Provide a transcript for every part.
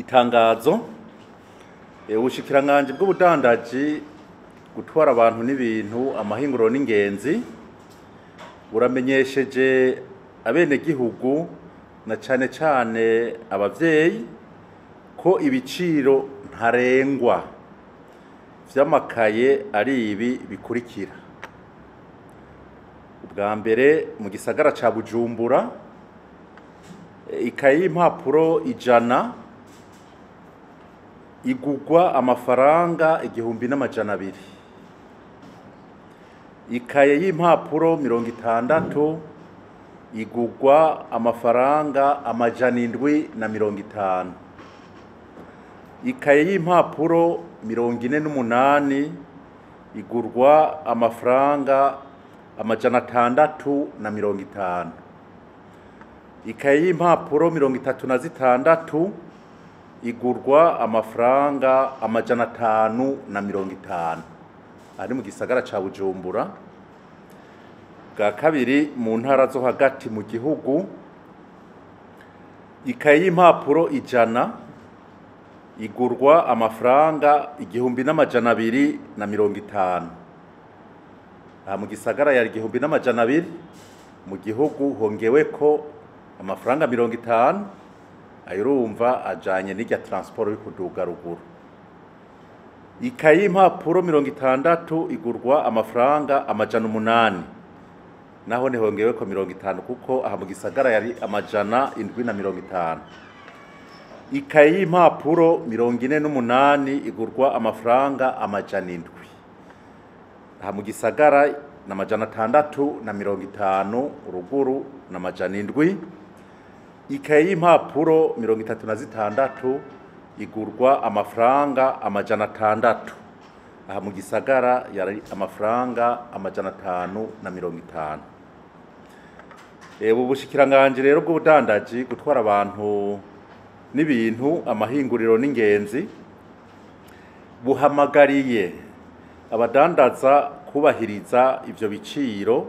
Itangazo ubushikiranganji bw'ubudandaji, gutwara abantu n'ibintu, amahinguriro n'ingenzi buramenyesheje abenegihugu na cane cane abavyeyi ko ibiciro ntarengwa vy'amakaye ari ibi bikurikira. Ubwa mbere, mu gisagara ca Bujumbura, ikaye y'impapuro 100 igugwa amafaranga 1200. Ikaye y'impapuro 60 igugwa amafaranga 750. Ikaye y'impapuro 48 igurwa amafaranga 650. Ikaye y'impapuro 36 igurwa amafaranga 550. Ari mu gisagara ca Bujumbura. Bwa kabiri, mu ntara zo hagati mu gihugu, ikaye y'impapuro 100 igurwa amafaranga 1250. Aha mu gisagara yari 1200, mu gihugu hongeweko amafaranga 50, ayo urumva ajanye n'irya transport yo kuduga ruguru. Ikaye y'impapuro 60 igurwa amafaranga 800, naho ntihongeweko 50 kuko aha mu gisagara yari 750. Ikaye y'impapuro 48 igurwa amafaranga 700. Aha mu gisagara na 650, ruguru na 700. Ikaye y'impapuro 36 igurwa amafaranga 600. Aha mu gisagara yari amafaranga 550. Ubu bushikiranganji rero bw'ubudandaji, gutwara abantu n'ibintu, amahinguriro n'ingenzi buhamagariye abadandaza kubahiriza ivyo biciro,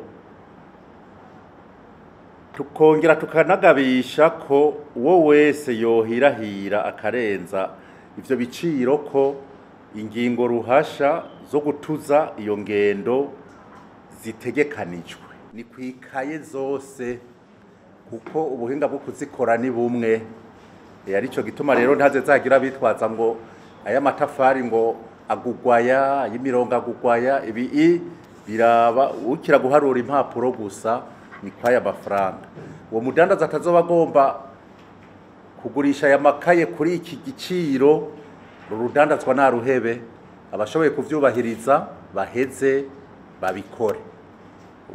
tukongera tukanagabisha ko uwo wese yohirahira akarenza ivyo biciro ko ingingo ruhasha zo gutuza iyo ngendo zitegekanijwe. Ni kwikaye zose kuko ubuhinga bwo kuzikora ni bumwe. Arico gituma rero ntaze zagira bitwaza ngo aya matafari ngo agugwaya, ay'imirongo agugwaya, ibi biraba ukira guharura impapuro gusa ni kwaya mafaranga. Uwo mudandaza atazoba agomba kugurisha aya makaye kuri iki giciro, rurudandazwa na ruhebe, abashoboye kuvyubahiriza baheze babikore.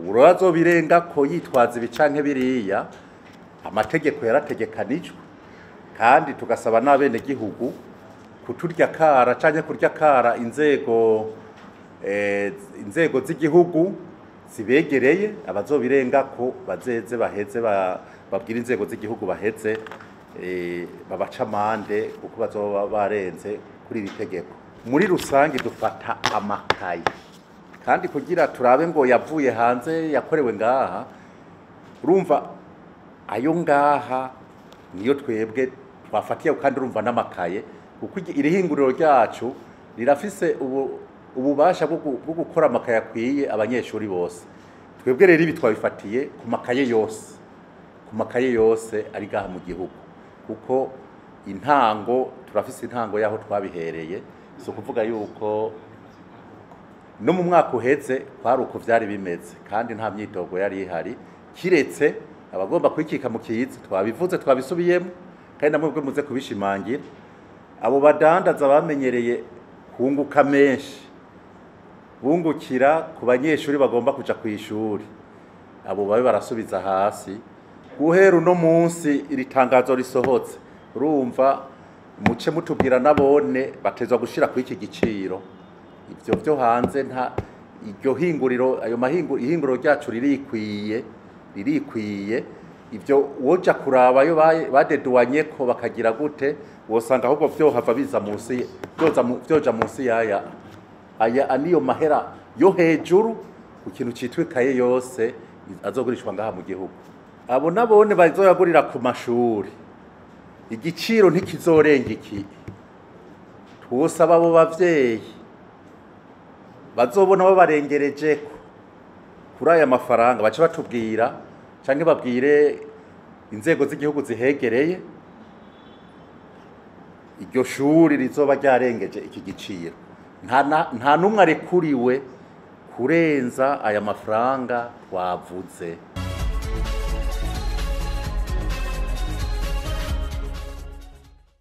Urazo birenga ko yitwaza ibicanke biriya, amategeko yarategekanijwe, kandi tugasaba n'abene gihugu kuturya kara canke kurya kara inzego z'igihugu zibegereye, abazobirenga ko bazeze baheze babwira inzego z'igihugu baheze babaca amande kuko bazoba barenze kuri iri tegeko. Muri rusange dufata amakaye, kandi kugira turabe ngo yavuye hanze yakorewe ngaha, urumva ayo ngaha niyo twebwe twafatiye, kandi urumva n'amakaye kuko iri hinguriro ryacu rirafise ububasha bwo gukora amakaye akwiye abanyeshuri bose. Twebwe rero ibi twabifatiye ku makaye yose, ku makaye yose ari ngaha mu gihugu, kuko intango turafise intango yaho twabihereye. So kuvuga yuko no mu mwaka uheze kwari uko vyari bimeze, kandi nta myidogo yari ihari, kiretse abagomba kwikika mu kiza. Twabivuze twabisubiyemo, kandi namwe muze kubishimangira. Abo badandaza bamenyereye kunguka menshi, bungukira ku banyeshuri bagomba kuja kw'ishuri, abo babe barasubiza hasi. Guhera uno munsi iri tangazo risohotse, urumva muce mutubwira nabone batezwa gushira kuri iki giciro. Ivyo vyo hanze nta iryo hinguriro, ayo ihinguriro ryacu ririkwiye. Ivyo woja kuraba yo badeduwanye ko bakagira gute, wosanga ahubwo vyo hava biza munsi, vyoja munsi yaya aya aniyo mahera yo hejuru ku kintu citwa ikaye yose azogurishwa ngaha mu gihugu. Abo nabone bazoyagurira ku mashuri. Igiciro ntikizorenga iki. Twosaba abo bavyeyi bazobona babarengerejeko kuri aya mafaranga, bace batubwira canke babwire inzego z'igihugu zihegereye iryo shuri rizoba ryarengeje iki giciro. Nta n'umwe arekuriwe kurenza aya mafaranga twavuze.